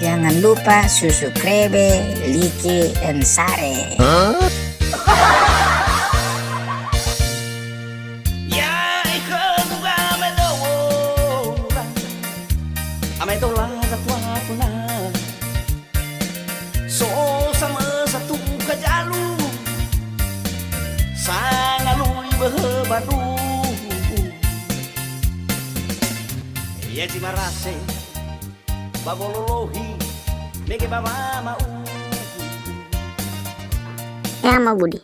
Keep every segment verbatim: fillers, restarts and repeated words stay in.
Jangan lupa subscribe, like, and share. So samösa tuka jalu, sangalui böhö ba duhu. Ya zi marase ba wololohi, mege ba wama'uhu. Ya, Ama Budi.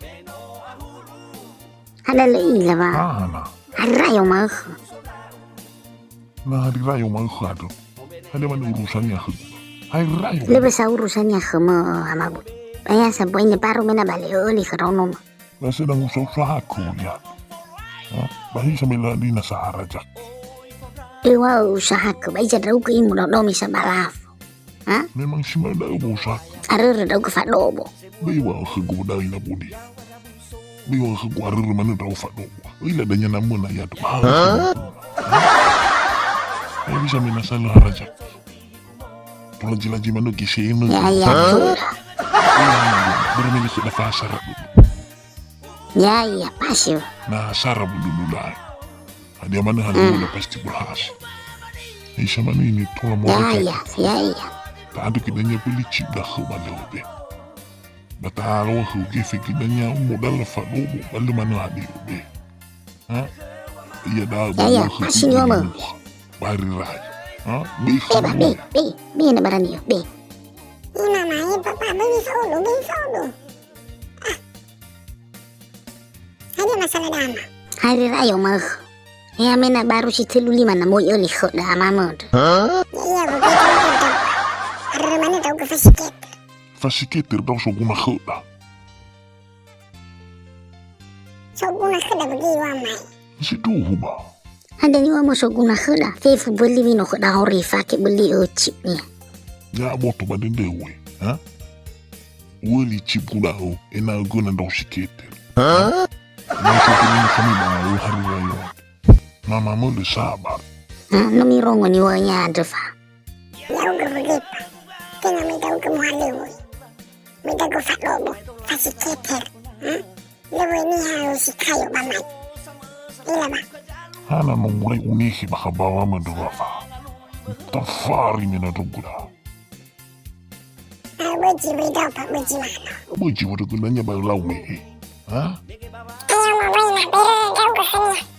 Ada lö ila wa. Hana. Hari rayo ma'ökhö. Na hari rayo ma'ökhö andrö. Hadia manö urusannia khögu. Hari rayo. Lö bösa urusannia khömö, Ama Budi. Ba ya sa böi ne baru mena ba lö öli khö raono mö. Ba sedang usaha-usahakö uli andrö. Ha? Ba hisa me lö dina sahara jak. Ewa usahakö, ba iza ndra'ugö imu dodome sa ba lafo. Ha? Memang si manö da'ö ba usahakö. Arörö ndra'ugö fadobo. Böi wa khögu da'ö ina Budi. Böi wa khögu arörö manö ndra'o fadobo. Öila dania namöna ia tu. Ha? Ya bisa mena sa lö hara jak. Tulaji-laji manö gese'enö. Ya, ya, tula. Börö me lö khöda fasara dulu. Ya, ya, pasi. Na sara bu dulu lai. Hadia manö halimu da pasti berhasil. Isa manö ini tola mo. Ya, ya, ya, ya. Ta'andrö kidania böli cip dakhö ba lö be. Ba ta'alua khö gefe kidania modal fadobo ba lö manö hadia be. Ha? Iya da. Ya, ya, pasi ni wama. Bari rai. Ha? Be, be, be, be, na barani, be. Ina mai papa böi faulu, böi faulu. Ah. Hadia masalah dama? Hari rayo mah. Ya mena baru si tölu lima na moi öli khöda amamöndrö. Ya, iya, begitu, begitu. Hari mana tahu ke fasiketer. Fasiketer da'ö soguna khöda. Soguna khöda bagi wa mai. Sindruhu ba. Hadia niŵa'ö soguna khöda, fefu böli wino khöda hori fake böli öcip nia. Ya boto ba dende ue, ha? Ueli cipgu da'ö, ena'ö göna ndrao siketer. Ha? Na so guna khömi ba ue hari rayo. Mama mölö sabar. Ha, no mirongo niŵa'önia andrö fa. Ya'ugö wögepa, tenga me ya'ugö mohalöŵöi. Me ya'ugö fadobo, fasiketer. Hmm? Lö böi niha si kayo ba mai. Ila ba. Hana no mulai unehe ba kha bawa mö ndröwa fa. Tafari me na ndrögu da. Ah, böji böi daopa böji mano. Böji wödögönanya ba lau me'e. Ha? Aya ma wai na bere ya'ugö khönia.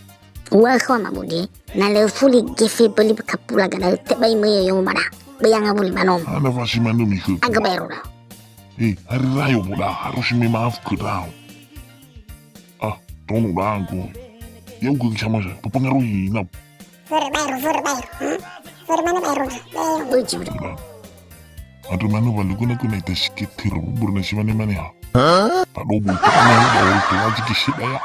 Ua khöma Budi. Na lö fuli gefe böli kapula gada tebai möi yo mada. Böi angawuli ba nomo. Hana fasi manö mi khögu. Aga baero da. Eh, hari rayo boda harus me maaf ke dao. Ah, tonu dangku. Ya'ugö sama sa, pepengaruhi na. Fur baero, fur baero, hmm? Fur mana baero na? Baero. Böi jiwa. Andrö manö wa lö göna-göna ita siketer bubur na si mane-mane ha. Ha? Fadobo ita na ba ori tulaji gese'e daya.